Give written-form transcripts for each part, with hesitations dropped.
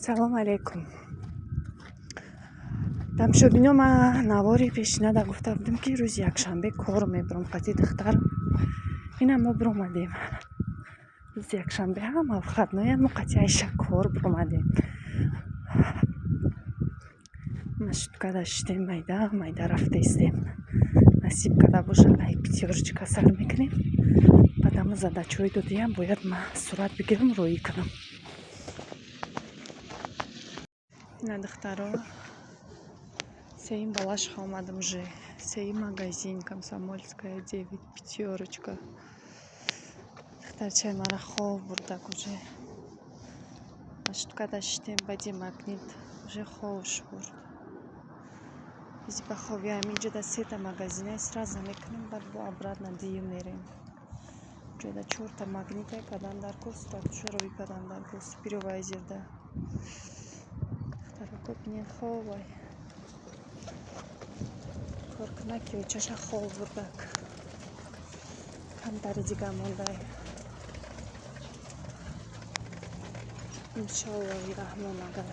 Салом алейкум. Тамошобино, ман навори пешинада гуфта будем, ки рӯзи якшанбе кор мебурам қати духтарам. Ина мо биромадем. Рӯзи якшанбе ҳама выходной, мо қати Айша кор биромадем. Маршруткада шидем, майда майда рафтаистем. Насиб карда бошад, ай Пятёрочка сар мекунем. Баъд ҳама задачаҳои додиям бояд ман сурат бигирам, роӣ кунам. Ина, духтаро, сеюм Балашиха омадам уже. Сеюм магазин, Комсомольская, 9, Пятёрочка. Духтарчаи мара хоб бурдак уже. Маршруткада шидем, баъди Магнит уже хобш бурд. Бизи ба хоби ҳаминҷода сета магазинае сразу мекунем, баъд бо обратно дуюм мерем. Ҷода чорта Магнита кадан дар кор, суратшо роӣ кадан дар кор, супервайзерда. Духтарако, бинед, хобай. Коркунаки очаша хоб бурдак. Камтари дига мондай. Иншоаллоҳи раҳмон, агар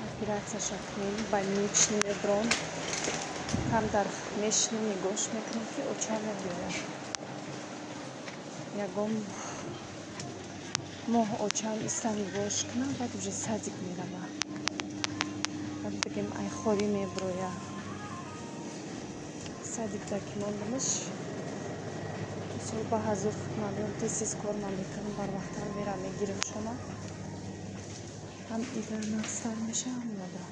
оператсияша кунем, больничный мебуром. Камтар мешинем, нигоҳш мекунем, ки оча мебиёяд. Ягон моҳ очам иста нигоҳш кунам, баъд уже садик мерава. Баъд бигем, айхорӣ мебуроя. Садикда ки мондамаш, мисол, ба ҳазур ман биём, тез-тез кор ман мекунам, барвақттар мерам, мегиримшона. Ҳам ида нағзтар меша, ҳам нада.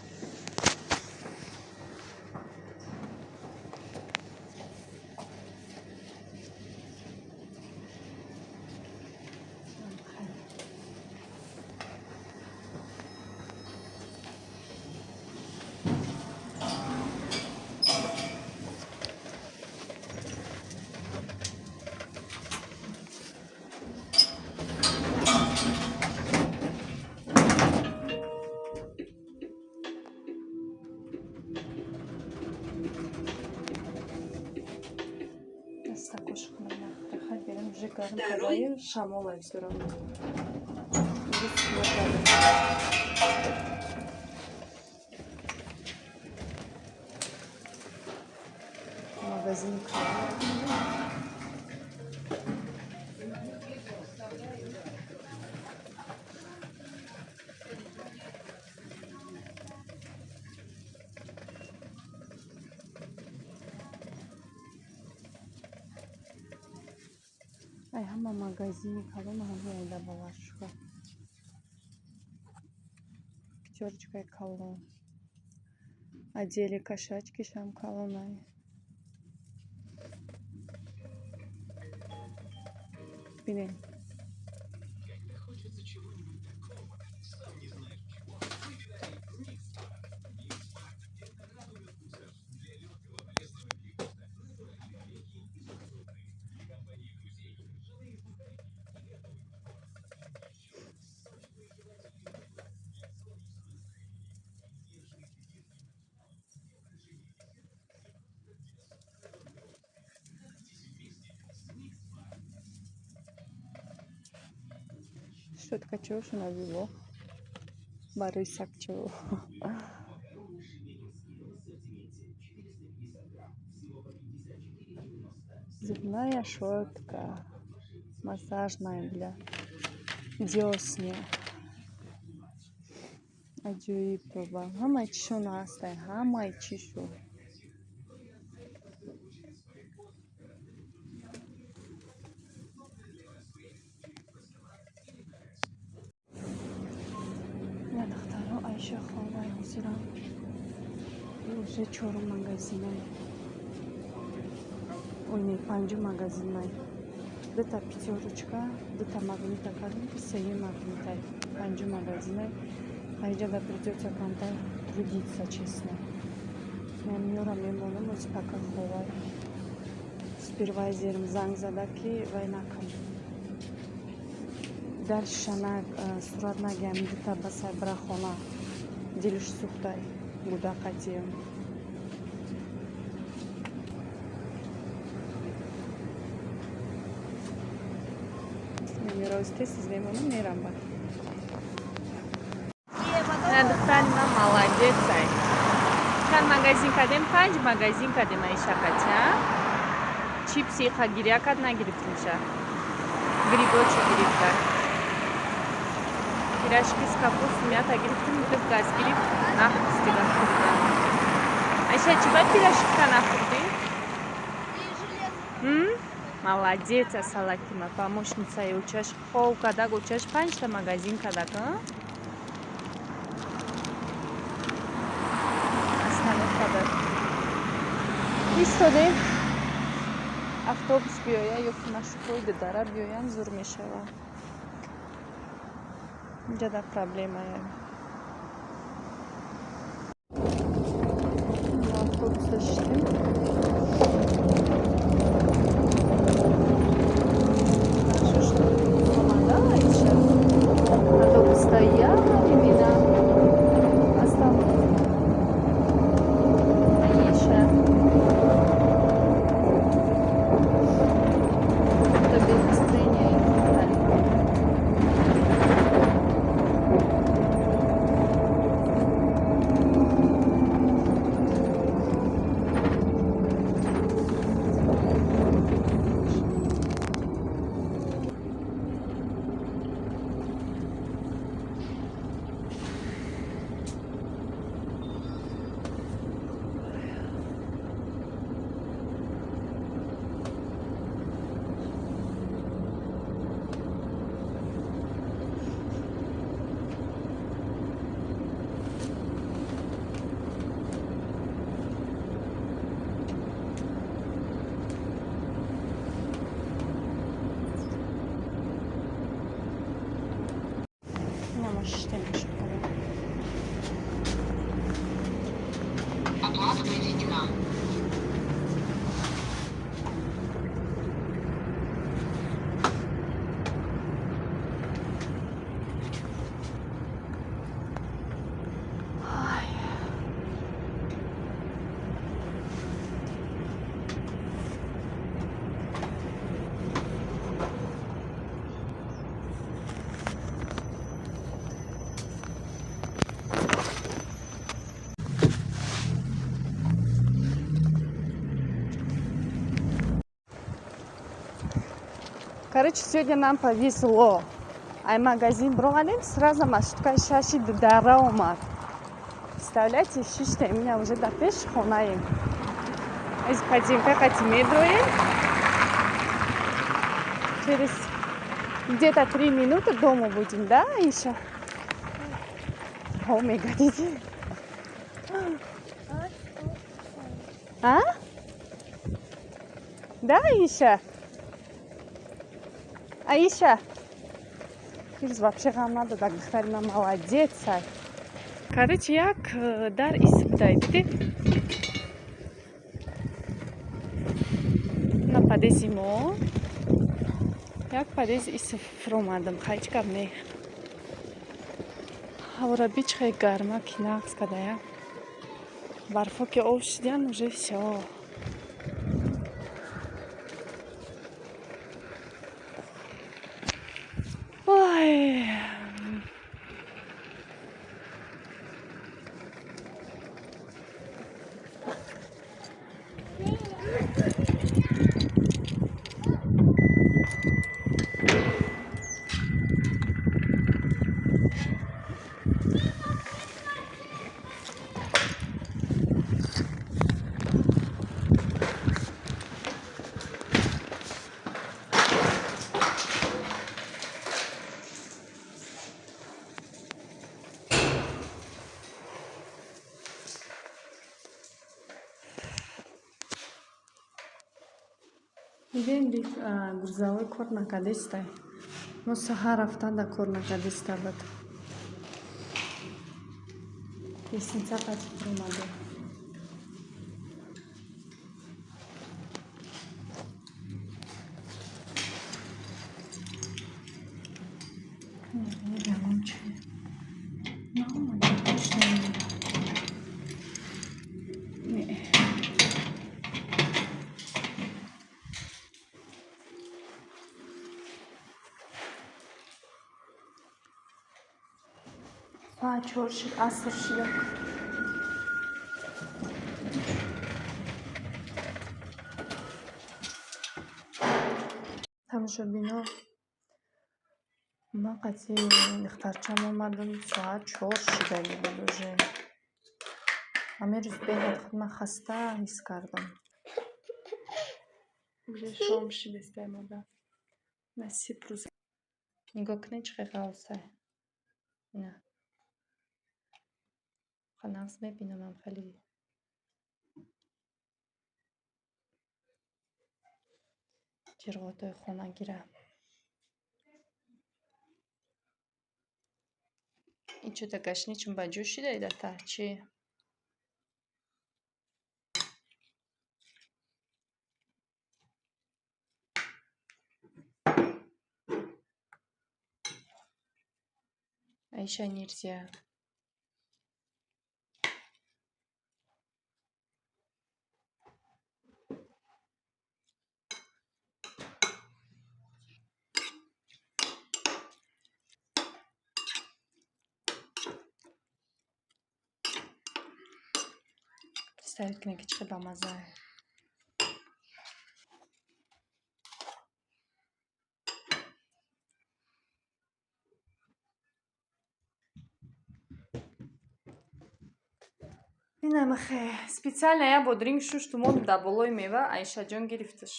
Дастакош кунам, нахай берем, уже гарм кардаи, шамолай всё равно. Имрӯз накардем. Магазини калон. Ай ҳама магазини калон ҳамин айда Балашиха. Пятёрочкаи калон. Отдели кошачкишам калонай. Бинед. Когда хочется чего-нибудь такого, сам не знаешь чего, выбирай Микс Смарт. Микс Смарт – это радуга вкусов для легкого полезного перекуса, натуральные орехи и сухофрукты. Для компании друзей, ржаные сухарики и готовый попкорн. И еще сочные жевательные рыбы для солнечного настроения. И нежный зефирный маршмеллоу для украшения десерта и просто для сладкого удовольствия. Радуйтесь вместе с Микс Смарт. Щётка чего набило? Барои сагчо. Макароны шебекинские в ассортименте 450 грамм. Всего по 54,90. Зубная щётка. Массажная для дёсни. Аҷоиб, баба. Ҳамаи чишон ҳастай, ҳамаи чишу. Ина, духтаро, Айша хобай ҳозирам. Уже чорум магазинай. Ой, не, панҷум магазинай. Дута Пятёрочка, дута Магнита кардем, ки сеюм Магнитай. Панҷум магазинай. Аиҷада придётся камтар трудиться, честно. Ман меёрам, мемонам, ози пока хобай. Супервайзерам занг зада, ки вай накун. Дальше на сурат нагиам, дута басай, бира хона. Дилш сӯхтай. Буда қатиям. Мероз тез мемонам, мерам баъд. На, духтари ман молодец ай. Чанд магазин кардем? Панҷ магазин кардем, Аиша кача. Чипси иқа гиря кард, нагирифтимша. Грибочек гирифта. Пирожки с капустой, мята гирифтим, ду газ гирифт, нахӯстига хӯрда. Аиша, чӣ ба пирожки ка нахӯрдӣ? Молодец, Асалакима, помощница и учаш хов кадак, учаш панҷта магазин кадак, а? Остановка дад. Истодем. Автобус биёя ё ки машрутҳои дудара биёянд, зур мешава. Инҷа да проблемая. Автобуса шиштем. Хорошо, что омада Аиша. А то бы стояли на остановке. Аиша. Это без настроения и так. Шиштем. Оплата произведена. Короче, сегодня нам повезло. Ай магазин бромадем, сразу маршрутка шаши дара омад. Представляете, шишта меня уже до пеш хонаем. Из подземка қати медроем. Через где-то 3 минуты дома будем, да, Аиша? О, мега, диди. А? Да, Аиша? Аиша? Ирз вообще ғам надода, духтари ман молодец. Ай. Короче, як дар исбдай, дидед? На подъезди мо як подъезд исф фуромадам, хай чӣ гап не. Ҳавора бич хеле гарма ки нағз кадая. Барфо ки об шидян, уже всё. Ой. Дидем, грузовой кор накардестай. Мо саҳар рафтан да кор накардеста буд. Лестница қати фуромадем. Ягон чи наомада, точно не. Соат 4 шид, аср шида. Тамошобино, ман қатъи духтарчам омадам, соат 4 шидаги буд уже. Ҳамин рӯз беҳад худма хаста ҳис кардам. Уже шом шидестай мода. Насиб рӯз. Нигоҳ кунед, чӣ хел ғалсай. Ина. Нағз мебинамам хеле. Ҷирғотҳои хонагира. Ин чӯта гашничум ба ҷӯш шидаи дар таҳ чӣ? Аиша нельзя. Представить кунед, ки чӣ хел бамаззае. Инамахе специально я бодринг шушту мондум дар болои мева, Аишаҷон гирифташ.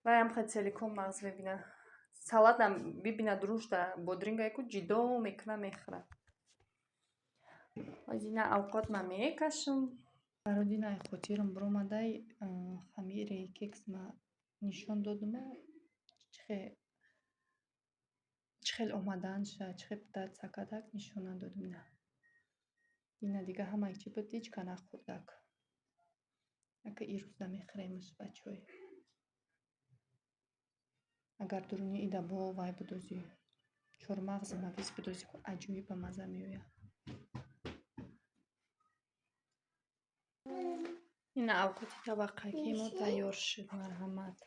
Ваям хел целиком нағз мебина. Салатам бибина, дурушта бодрингае ку ҷидо мекуна, мехӯра. Озина авқот ман мекашам. Бародинаи хотирам биромадай, хамири кекс ма нишон додума, чӣ хел омаданша, чӣ хел пытаться кардак, нишон надодум. Ина. Ина дига ҳамаи чӣ буд, ҳеҷ ка нахӯрдак. Ака ирӯза мехӯремаш ба чой. Агар дуруни ида бо вай будозӣ, чормағзи мавиз будозӣ, ку аҷоиб ба мазза меояд. Ина авқоти табақакии мо тайёр шуд, марҳамат.